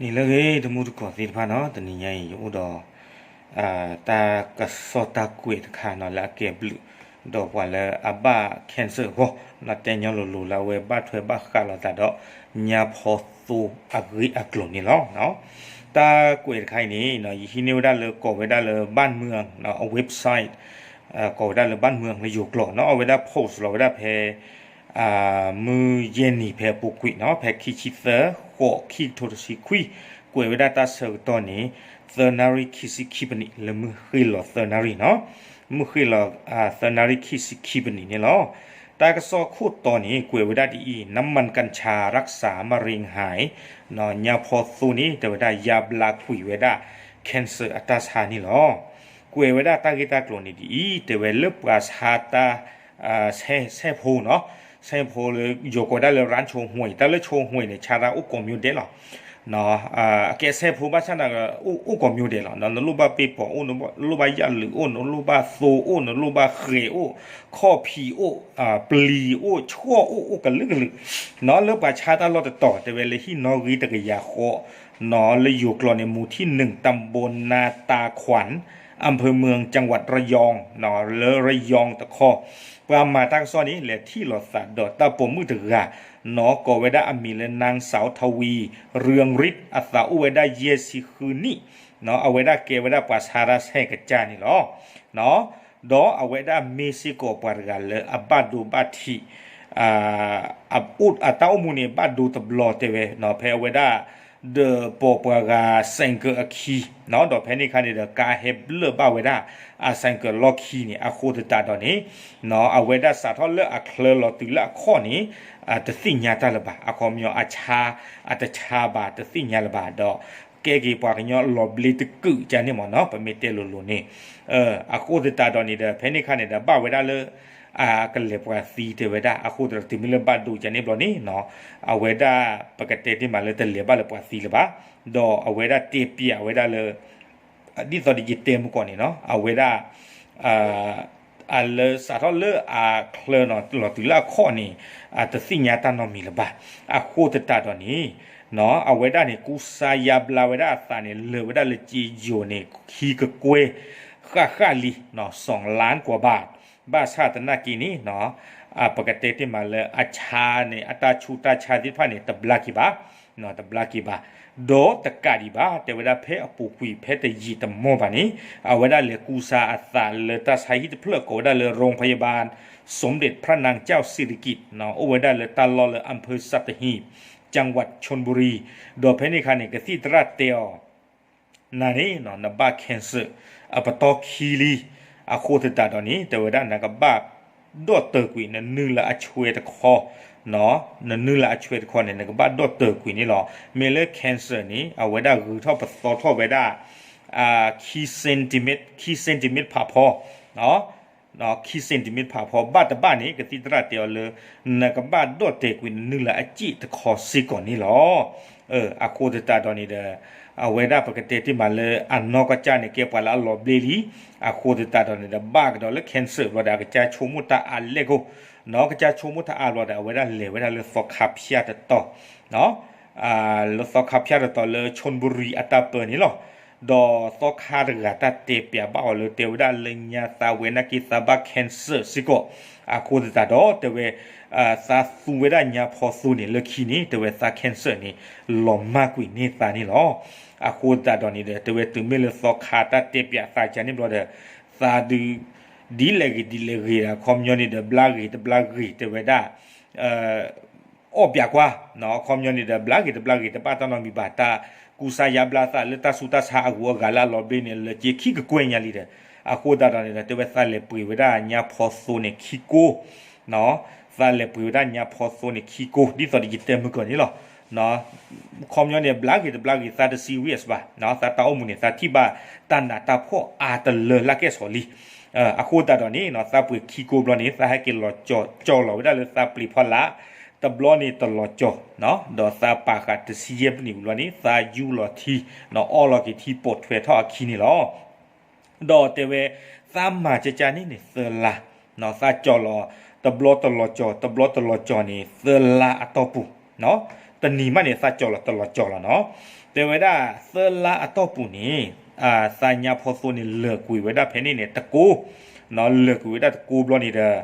နံၤလၢအဂ့ၤ တမူတကိးသ့ၣ်တဖၣ်နီၤ, တနံၤညါအံၤ ယအိၣ်ဒီး တၢ်ကစီၣ်တၢ်ကွဲးတခါနီၤ လၢအကဲဘျုး ဒီးပှၤလၢအဘၣ် cancer အဂီၢ် နီၤ, တဲညီလိၤလိၤလၢအဝဲဘၣ်ထွဲဘၣ်ဃးလိာ်သးဒီး ညါဖီသိအဂ့ၢ်အကျိၤန့ၣ်လီၤ. တၢ်ကွဲးတခါအံၤန့ၣ် ယဟံးန့ၢ်ဝဲဒၣ်လၢ ကိးဝဲဒၣ်လၢ ဘၣ်မုၢ်အ website ကိးဝဲဒၣ်လၢ ဘၣ်မုၢ်အ လၢယိၤကျိာ်နီၤ, အဝဲဒၣ် post လီၤဝဲဒၣ်ဖဲ မုၢ်ယဲၢ်နံၤဖဲအပူၤကွံာ်နီၤ, ဖဲခံဆံသၢ ဃိး ခံကထိတဆံခွံ, ကွဲးဝဲဒၣ်တၢ်ဆၢကတီၢ်န့ၣ် သၢနၣ်ရံၣ်ခံဆံခံပနံး လၢမုၢ်ဃ့ၢ်လီၤသၢနၣ်ရံၣ်နီၤ, မုၢ်ဃ့ၢ်လီၤ သၢနၣ်ရံၣ်ခံဆံခံပနံးန့ၣ်လီၤ. တၢ်ကစီၣ်ခိၣ်တီန့ၣ် ကွဲးဝဲဒၣ်ဒ်အံၤ, နမ့ၢ်ကၣ်ဆါ ရၣ်စၢ်မရ့ၣ်ဟါ ညါဖီသိန့ၣ် တဲဝဲဒၣ်ယါဘျါကွံာ်ဝဲဒၣ် cancer အတၢ်ဆါန့ၣ်လီၤ. ကွဲးဝဲဒၣ်တၢ်ဂ့ၢ်တၢ်ကျိၤန့ၣ်ဒ်အံၤ, တဲဝဲလၢပှၤဆါတၢ် ဆဲဖိနီၤ, ဆဲဖိလၢယိၤကိးဝဲဒၣ်လၢ ရၣ်ဆိၣ်မှ့ၣ်, တၢ်လၢဆိၣ်မှ့ၣ်န့ၣ် ဆါတၢ်အိၣ်ကိးမံၤဒဲးလီၤ. အကဲဆဲဖိဘၣ်ဆၣ်န့ၣ် အိၣ်ကိးမံၤဒဲးလီၤ. နလိၣ်ဘၣ်ပ့ၢ်ပိာ်အိၣ်, နလိၣ်ဘၣ်ယၣ်လုာ်အိၣ်, နလိၣ်ဘၣ်သိအိၣ်, နလိၣ်ဘၣ်ဃဲၤအိၣ်, ခီၣ်ဖံးအိၣ်, ပျံၤအိၣ်, ဆှီၣ်အိၣ်, အိၣ်ကလုာ်ကလုာ်နီၤ, လၢပှၤဆါတၢ်လီၢ်တတီၤ တဲဝဲလၢဟံၣ်နီၣ်ဂံၢ်တကယၤဃိးနီၤ, လၢယိၤကျိာ်န့ၣ် မူၤထံၣ်နုၣ် တၢ်ဘိနါတၢ်ခွၣ် အၣ်ဖၢမုၢ် ကၠၣ်ဝးရယီၣ် လၢရယီၣ်တခီ, ပှၤမၤတၢ်ကစီၣ်န့ၣ် လဲၤထံၣ်လိာ်သးဒီးတၢ်ပိာ်မုၣ်တဂၤနီၤ, ကိးဝဲဒၣ်အမံၤလၢ နၢင်းစၢဝ်ထဝံၤ ရၢၣ်ရံၣ် အသးအိၣ်ဝဲဒၣ်ယဲၢ်ဆံဃုနံၣ်နီၤ, အဝဲဒၣ်ကဲဝဲဒၣ်ပှၤဆါတၢ်ဆဲးကစၢ်န့ၣ်လီၤ. ဒီးအဝဲဒၣ်မ့ၢ်စ့ၢ်ကီးပှၤတဂၤလၢအဘၣ်ဒိဘၣ်ထံး အတၢ်အိၣ်မူန့ၣ် ဘၣ်ဒိတဘျီတဲဝဲ, ဖဲအဝဲဒၣ် ဒီးပိာ်ပှၤဂၤ ဆိုင်ကယ် အခံနီၤ, ဒီးဖဲန့ၣ်အခါန့ၣ်ဒီး ကါဟဲဘျၢၣ်ဘၣ်ဝဲဒၣ် အ ဆိုင်ကယ် လီၢ်ခံန့ၣ် အဃိသတးဒီးန့ၣ် အဝဲဒၣ်စးထီၣ်လၢအချၢလီၤတုၤလၢအခီၣ်န့ၣ် တသ့ၣ်ညါတၢ်လၢၤဘၣ်, အခီပညီအဆါ အတဆါဘၣ် တသ့ၣ်ညါလၢၤဘၣ်ဒီး ကဲက့ၤပှၤကညီလီၤဘျ့တကုာ်ကန့ၣ်မ့ၢ်နီၤ, ပမ့ၢ်တဲလိၤလိၤန့ၣ် အဃိသတးဒီးန့ၣ်ဒီး ဖဲန့ၣ်အခါန့ၣ်ဒီး ဘၣ်ဝဲဒၣ်လၢ အကလဲၤပှၤသံတဲဝဲဒၣ်, အဃိသတးဒီးတုၤမ့ၢ်လၢဘၣ်ဒိကန့ၣ်ဘျီန့ၣ် အဝဲဒၣ်ပကတဲတ့ၢ်မးလၢတလဲၤဘၣ်လၢပှၤသံလၢၤဘၣ်, ဒီးအဝဲဒၣ်တဲပျးဝဲဒၣ်လၢ ဒ်သိးဒီးယတဲမုၢ်ကီၢ်န့ၣ်နီၤ, အဝဲဒၣ် အလၢစးထီၣ်လၢအချၢနီၤ လီၤတုၤလၢအခီၣ်န့ၣ် တသ့ၣ်ညါတၢ်နီတမံၤလၢၤဘၣ်, အဃိသတးဒီးန့ၣ် အဝဲဒၣ်န့ၣ် ကူစါယါဘျါဝဲဒၣ်အသးန့ၣ် လၢာ်ဝဲဒၣ်လၢစ့ယိၤန့ၣ် ခံကကွဲၢ်ဃၣ်ဃၣ်လံ စီၤလါကွၢ်ဘၣ်, ဘၣ်ဆၣ်သနာ်က့န့ၣ် ပကတဲတ့ၢ်မးလၢအဆါန့ၣ် အတၢ်ဆူးတၢ်ဆါသ့ၣ်တဖၣ်န့ၣ် တဘျါက့ၤဘၣ် တဘျါက့ၤဘၣ်, ဒီးတကးဒံးဘၣ် တဲဝဲဒၣ်ဖဲအပူၤကွံာ်ဖဲတယံာ်တမီၢ်ဘၣ်န့ၣ် အဝဲဒၣ်လဲၤကူစါအသးလၢတၢ်ဆါဟံၣ်တဖျၢၣ်ကိးဝဲဒၣ်လၢ โรงพยาบาลสมเด็จพระนางเจ้าสิริกิติ์ အိၣ်ဝဲဒၣ်လၢတၢ်လီၢ်လၢ อำเภอสัตหีบ จังหวัดชลบุรี ဒီးဖဲန့ၣ်အခါန့ၣ် ကသံၣ်သရၣ်တဲအီၤ နၤန့ၣ် နဘၣ် cancer အပတီၢ်ခံလံ, အဃိသတးဒီးန့ၣ် တဲဝဲဒၣ်နကဘၣ်ဒီၣ်တၢၢ်ကွံာ် နနုၢ်လၢအဆွဲတခီ, နနုၢ်လၢအဆွဲတခီန့ၣ် နကဘၣ်ဒီၣ်တၢၢ်ကွံာ်န့ၣ်လီၤ. မ့ၢ်လၢ cancer န့ၣ် အဝဲဒၣ်ဂုၤထီၣ်ပသီထီၣ်ဝဲဒၣ် ခံ centimeter ခံ centimeter ဖးဖီ ခံ centimeter ဖးဖီ ဘၣ်တဘၣ်န့ၣ် ကသံၣ်သရၣ်တဲအီၤလၢ နကဘၣ်ဒီၣ်တဲာ်ကွံာ်နနုၢ်လၢအစ့ၣ်တခီစ့ၢ်ကီးန့ၣ်လီၤ. အဃိသတးဒီးန့ၣ်ဒီး အဝဲဒၣ်ပကတဲတ့ၢ်မးလၢအနီၢ်ကစၢ်န့ၣ် ကဲပှၤလၢအလီၤဘျ့လံ, အဃိသတးဒီးန့ၣ်ဒီး ဘၣ်ကဒီးလၢ cancer ဘျီဒီး အကစၢ်ဆိကမိၣ်တၢ်အါလဲၢ်ကိၣ်, ကစၢ်ဆိကမိၣ်တၢ်အါဘျီဒီး အဝဲဒၣ်လဲၤဝဲဒၣ်လၢသီခါဖၠၣ်တတီၤ လၢသီခါဖၠၣ်တတီၤလၢ ชลบุรี အတၢ်ပၢန့ၣ်လီၤ. ဒီးသီခါတဂၤတၢ်တဲပျးဘၣ်အီၤလၢ တဲဝဲဒၣ်လၢညါသးဝဲနာ်က့သးဘၣ် cancer စ့ၢ်ကီး, အဃိသတးဒီး တဲဝဲ သးသူဝဲဒၣ်ညါဖီသိန့ၣ် လၢခံန့ၣ် တဲဝဲသး cancer န့ၣ် လီၤမၢ်ကွံာ်န့ၢ်သးန့ၣ်လီၤ. အဃိသတးဒီးန့ၣ်ဒီး တဲဝဲတုၤမ့ၢ်လၢသီခါတၢ်တဲပျးသးကန့ၣ်ဘျီဒီး သးဒုး ဒ်လဲၣ်ဂ့ၤဒ်လဲၣ်ဂ့ၤဒီး အခီပညီန့ၣ်ဒီး ဘျါဂ့ၤတဘျါဂ့ၤ တဲဝဲဒၣ် အီၣ်ပျးကွၢ်, အခီပညီန့ၣ်ဒီး ဘျါဂ့ၤတဘျါဂ့ၤ တဘၣ်တၢ်နီတမံၤဘၣ်, တၢ်ကူစါယါဘျါသးလၢတၢ်ဆူးတၢ်ဆါအဂုၤအဂၤလၢအလီၤဘျ့န့ၣ် လၢက့ခံကကွဲၢ်ညါလံဒီး, အဃိသတးဒီးန့ၣ်ဒီး တဲဝဲသးလဲၤပှ့ၤဝဲဒၣ်ညါဖီသိန့ၣ်ခံကိၢ်, သးလဲၤပှ့ၤဝဲဒၣ်ညါဖီသိန့ၣ်ခံကိၢ် ဒ်သိးဒီးယတဲမုၢ်ကီၢ်န့ၣ်လီၤ. အခီပညီန့ၣ် ဘျါဂ့ၤတဘျါဂ့ၤ သးတ serious ဘၣ်, သးတၢ်အိၣ်မူန့ၣ် သးထံၣ်ဘၣ်တၢ်နးတၢ်ဖှီၣ်အါတလၢလၢကဲၣ်ဆိးလံ. အဃိသတးဒီးန့ၣ် သးပှ့ၤခံကိၢ်ဘျီန့ၣ် သးဟဲက့ၤလီၤကၠီၤလီၤဝဲဒၣ်လၢသးပျ့ၤဖီလာ်, တဘျီန့ၣ်တလီၤကၠီၤ, ဒီးသးပာ်ဃာ်တဆံယဲၢ်ပနံးဝံၤလီၤန့ၣ် သးယူလီၤထံ, အီလီၤက့ၤထံပိာ်ထွဲထီၣ်အခံန့ၣ်လီၤ. ဒီးတဲဝဲ သးမၤကကန့ၣ်န့ၣ် သၢလါ, သးကၠီၤလီၤ တဘျီတလီၤကၠီၤ တဘျီတလီၤကၠီၤန့ၣ် သၢလါအတီၢ်ပူၤ, တနံၤမးန့ၣ် သးကၠီၣ်လီၤတလီၤကၠီၣ်လီၤနီၤ. တဲဝဲဒၣ် သၢလါအတီၢ်ပူၤန့ၣ် သးညါဖီသိန့ၣ် လၢာ်ကွံာ်ဝဲဒၣ်ဖဲန့ၣ်န့ၣ် တကိး, လၢာ်ကွံာ်ဝဲဒၣ်တကိးဘျီန့ၣ်ဒီး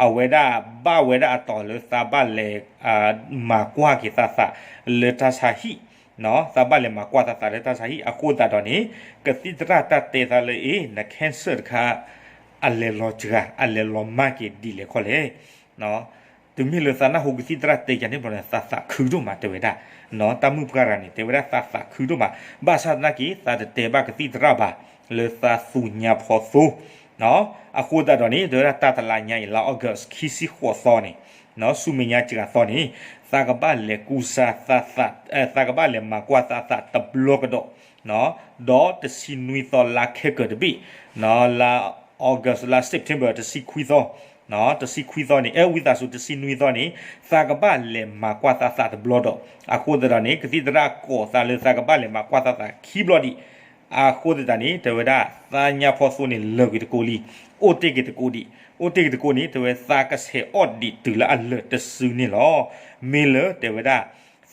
အဝဲဒၣ်ဘၣ်ဝဲဒၣ်အတီၢ်လၢသးဘၣ်လဲၤ မၤကွၢ်က့ၤသးသးလၢတၢ်ဆါဟံၣ်, သးဘၣ်လဲၤမၤကွၢ်သးသးလၢတၢ်ဆါဟံၣ် အဃိသတးဒီးန့ၣ် ကသံၣ်သရၣ်တၢ်တဲသးလၢအ့ၣ် န cancer တခါ အလဲၤလီၤစှၤ အလဲၤလီၤမၢ်က့ၤဒ်လဲၣ်ခီလဲၣ် တုၤမ့ၢ်လၢသးနၢ်ဟူကသံၣ်သရၣ်တဲယၤန့ၣ်ဘျီန့ၣ် သးသးခုဒိၣ်မးတဲဝဲဒၣ်, တၢ်မုၣ်ပှၢ်ရၤန့ၣ် တဲဝဲဒၣ်သးသးခုဒိၣ်မး, ဘၣ်ဆၣ်သနာ်က့ သးတတဲဘၣ်ကသံၣ်သရၣ်ဘၣ် လၢသးသူညါဖီသိ, အဃိသတးဒီးန့ၣ် တဲဝဲဒၣ်တၢ်တလါညါအံၤ လါ August ခံဆံဃိးသီန့ၣ်, ဆူမဲာ်ညါစှၤသီန့ၣ် သးကဘၣ်လဲၤကူစါသးသး, သးကဘၣ်လဲၤမၤကွၢ်သးသးတဘျီကဒီး ဒီးတဆံနွံသီလါခဲကၢၤတဘ့ၣ်, လါ August လါ September တဆံခွံသီ, တဆံခွံသီန့ၣ် အဲ ဝံသးစူၤ တဆံနွံသီန့ၣ် သးကဘၣ်လဲၤမၤကွၢ်သးသးတဘျီဒီး, အဃိသတးဒီးန့ၣ် ကသံၣ်သရၣ်ကိးသးလၢသးကဘၣ်လဲၤမၤကွၢ်သးသးခံဘျီဒံး, အဃိသတးန့ၣ် တဲဝဲဒၣ် သးညါဖီသိန့ၣ် လၢာ်ကွံာ်တကိးလံ, အိၣ်တ့ၢ်က့ၤတကိးဒံး, အိၣ်တ့ၢ်က့ၤတကိးန့ၣ် တဲဝဲသးကဆဲးအီၣ်ဒံးတုၤလၢအလၢာ်တစုန့ၣ်လီၤ. မ့ၢ်လၢတဲဝဲဒၣ်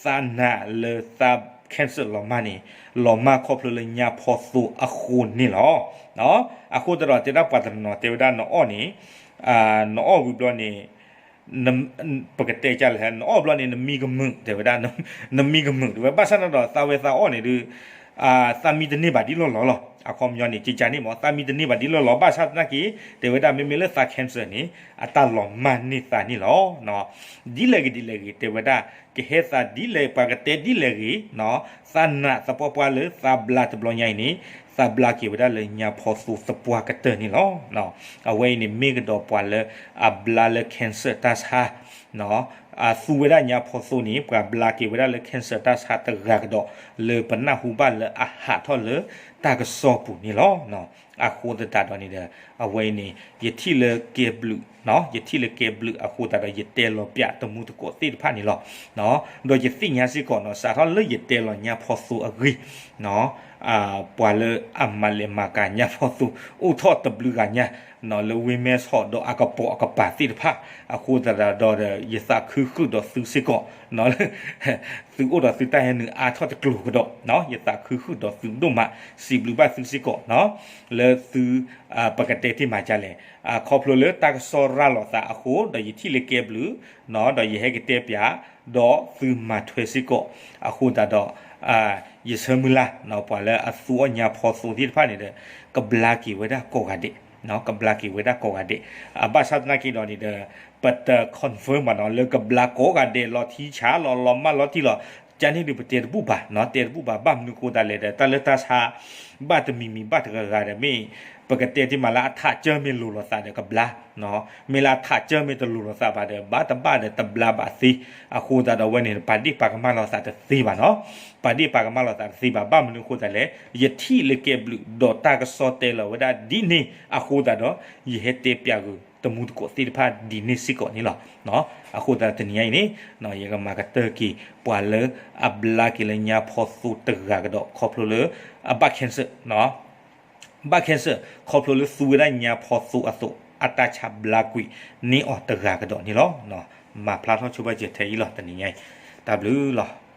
သးနာ်လၢသး cancer လီၤမၢ်န့ၣ် လီၤမၢ်ခီဖျိလၢညါဖီသိအဃိန့ၣ်လီၤ. အဃိသတးဒီးတဲဒၣ်ပှၤတနီၤတဲဝဲဒၣ်နအီၣ်န့ၣ်, နအီၣ်ဝံၤဘျီန့ၣ် ပကတဲကလဲၣ် နအီၣ်ဘျီန့ၣ် နမံကမုာ် တဲဝဲဒၣ်, နမံကမုာ် တဲဝဲ ဘၣ်ဆၣ်န့ၣ်ဒီး သးဝဲသးအီၣ်န့ၣ်ဒုး သးမံတန့ၢ်ဘၣ်ဒ်လီၢ်လီၤလီၤ. အခီပညီန့ၣ် ကကန့ၣ်မ့ၢ် သးမံတန့ၢ်ဘၣ်ဒ်လီၢ်လီၤ ဘၣ်ဆၣ်သနာ်က့ တဲဝဲဒၣ်မ့မ့ၢ်လၢသး cancer န့ၣ် အတၢ်လီၤမၢ်န့ၢ်သးန့ၣ်လီၤ. ဒ်လဲၣ်ဂ့ၤဒ်လဲၣ်ဂ့ၤ တဲဝဲဒၣ် ကဟဲသးဒ်လဲၣ် ပှၤကတဲဒ်လဲၣ်ဂ့ၤ, သးနာ်သပှၢ်ပှၢ်လၢသးဘျါတဘျီညါအံၤန့ၣ် သးဘျါက့ၤဝဲဒၣ်လၢညါဖီသိသပှၢ်ကတၢၢ်န့ၣ်လီၤ. အဝဲအံၤန့ၣ်မ့ၢ်ကဒီးပှၤလၢအဘျါလၢ cancer တၢ်ဆါ အသူဝဲဒၣ်ညါဖီသိန့ၣ် ပှၤဘျါက့ၤဝဲဒၣ်လၢ cancer တၢ်ဆါတဂၤကဒီး လၢပနၢ်ဟူဘၣ်လၢအဟးထီၣ်လၢတၢ်ကစီၣ်ပူၤန့ၣ်လီၤ. အဃိသတးဒီးန့ၣ်ဒီး အဝဲအံၤန့ၣ် ယထံၣ်လၢကဲဘျုး, ယထံၣ်လၢကဲဘျုးအဃိသတးဒီး ယတဲလီၤပၠးတမူသကိးသ့ၣ်တဖၣ်န့ၣ်လီၤ. ဒီးယသ့ၣ်ညါစ့ၢ်ကီးနီၤ စးထီၣ်လၢယတဲလီၤညါဖီသိအဂ့ၢ် ပှၤလၢအမၤလဲၤမၤကၤညါဖီသိ အိၣ်ထီၣ်တဘျုးဂၤညါ လၢဝ့ၢ်မဲဆီးဒီးအကပိာ်အကပၤသ့ၣ်တဖၣ် အဃိသတးဒီး ယသးခုဃုာ်ဒီးသုစ့ၢ်ကီး သုအိၣ်ဒီးသုတၢ်ဟဲနုာ်အါထီၣ်တကျိၤကဒီး ယသးခုဃုာ်ဒီးသုဒိၣ်မး စံးဘျုးဘၣ်သုစ့ၢ်ကီး လၢသု ပကတဲတ့ၢ်မးဒ်လဲၣ် ခီဖျိလၢတၢ်ကစီၣ်ရၤလီၤသးအဃိ ဒီးယထံၣ်လၢကဲဘျုး ဒီးယဟဲကတဲပၠး ဒီးသုမၤထွဲစ့ၢ်ကီး အဃိသတးဒီး ယဆၢမုၢ်လၢ် ပှၤလၢအသူအီၣ်ညါဖီသိသ့ၣ်တဖၣ်န့ၣ်ဒီး ကဘျါက့ၤဝဲဒၣ်ကိးဂၤဒဲး, ကဘျါက့ၤဝဲဒၣ်ကိးဂၤဒဲး, ဘၣ်ဆၣ်သနာ်က့ဒီးန့ၣ်ဒီး ပတ confirm ဘၣ်နီၤ လၢကဘျါကိးဂၤဒဲးလီၤထံဆးလီၤ လီၤမၢ်လီၤထံလီၤ ကန့ၣ်ဒုးပတဲတဘူၣ်ဘၣ်နီၤ တဲတဘူၣ်ဘၣ် ဘၣ်မနုၤဃိသတးလဲၣ်ဒီး တၢ်လၢတၢ်ဆါ ဘၣ်တမံၤမံၤဘၣ်တဂၤဂၤဒီးမ့ၢ် ပကတဲတ့ၢ်မးလၢအထးကၢမ့ၢ်လိၤလိာ်သးဒီးကဘျါ မ့ၢ်လၢအထးကၢမ့ၢ်တလိၤလိာ်သးဘၣ်ဒီး ဘၣ်တဘၣ်ဒီးတဘျါဘၣ်သ့, အဃိသတးဒီးအဝဲန့ၣ် ပာ်ဒ့ၣ်ပာ်ကမၣ်လိာ်သးတသ့ဘၣ်နီၤ, ပာ်ဒ့ၣ်ပာ်ကမၣ်လိာ်သးတသ့ဘၣ် ဘၣ်မနုၤအဃိသတးလဲၣ် ယထံၣ်လၢကဲဘျုး ဒီးတၢ်ကစီၣ်တဲလီၤဝဲဒၣ်ဒ်န့ၣ် အဃိသတးဒီး ယဟဲတဲပၠးဂုာ်တမူသကိးသ့ၣ်တဖၣ်ဒ်န့ၣ်စ့ၢ်ကီးန့ၣ်လီၤ. အဃိသတးတနံၤညါအံၤန့ၣ် ယကမၤကတၢၢ်က့ၤ ပှၤလၢအဘျါက့ၤလၢညါဖီသိတဂၤကဒီး ခီဖျိလၢ အဘၣ် cancer ဘၣ် cancer ခီဖျိလၢသူဝဲဒၣ်ညါဖီသိအသိး အတၢ်ဆါဘျါကွံာ်န့ၢ်အီၤတဂၤကဒီးန့ၣ်လီၤ. မၤဖျါထီၣ်ဆိဘၣ်စၢၤထဲအံၤလီၤ တနံၤညါအံၤ တၢ်ဘျုးလီၤ.